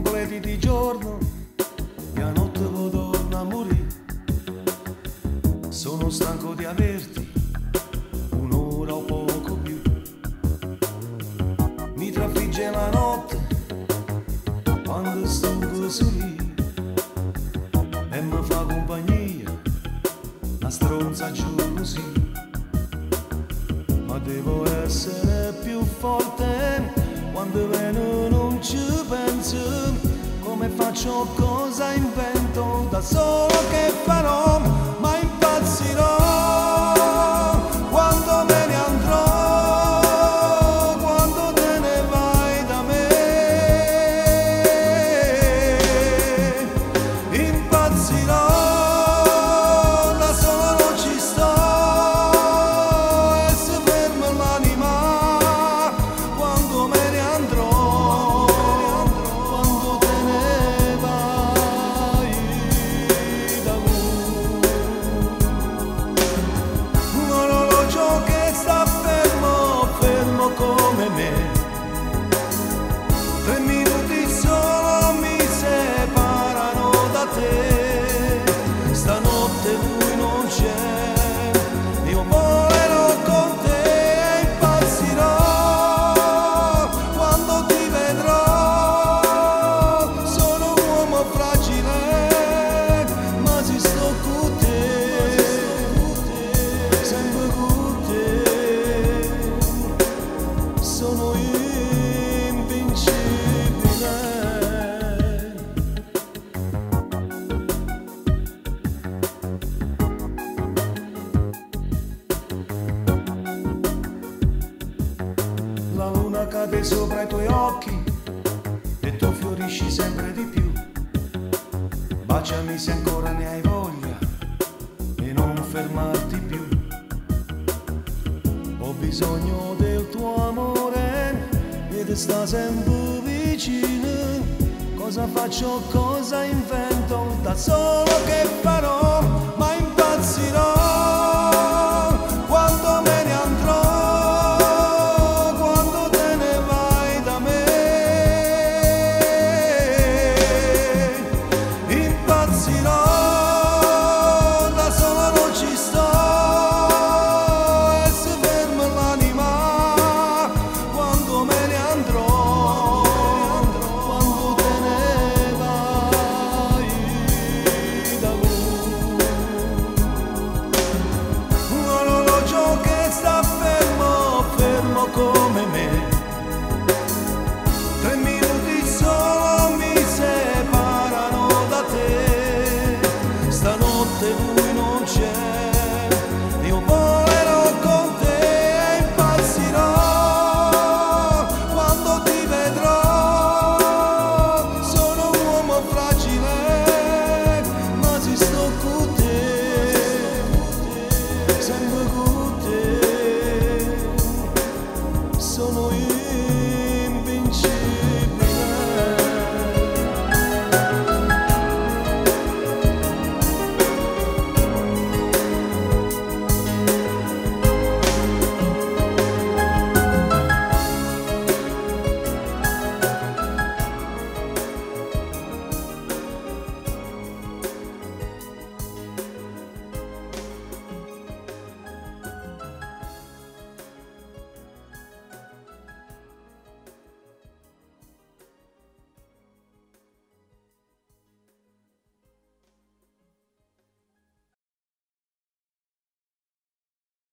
Completi di giorno e a notte poi torno a morire. Sono stanco di averti un'ora o poco più. Mi trafigge la notte quando sto così e mi fa compagnia una stronza giù così. Ma devo essere più forte quando viene non ci penso. Come faccio, cosa invento, da solo che farò, ma impazzirò quando me ne andrò, quando te ne vai da me. Impazzirò, da solo non ci sto e si ferma l'anima quando me ne andrò, quando te ne vai da me. Un orologio che sta fermo, fermo come me. 3 minuti solo mi separano da te. Stanotte lui non c'è, io volerò con te e impazzirò quando ti vedrò. Sono un uomo fragile, ma se sto con te, sempre con te, sono invincibile. La luna cade sopra i tuoi occhi e tu fiorisci sempre di più. Baciami se ancora ne hai voglia e non fermarti più. Ho bisogno del tuo amore e ti sta sempre vicino. Cosa faccio, cosa invento, da solo che farò, ma impazzirò.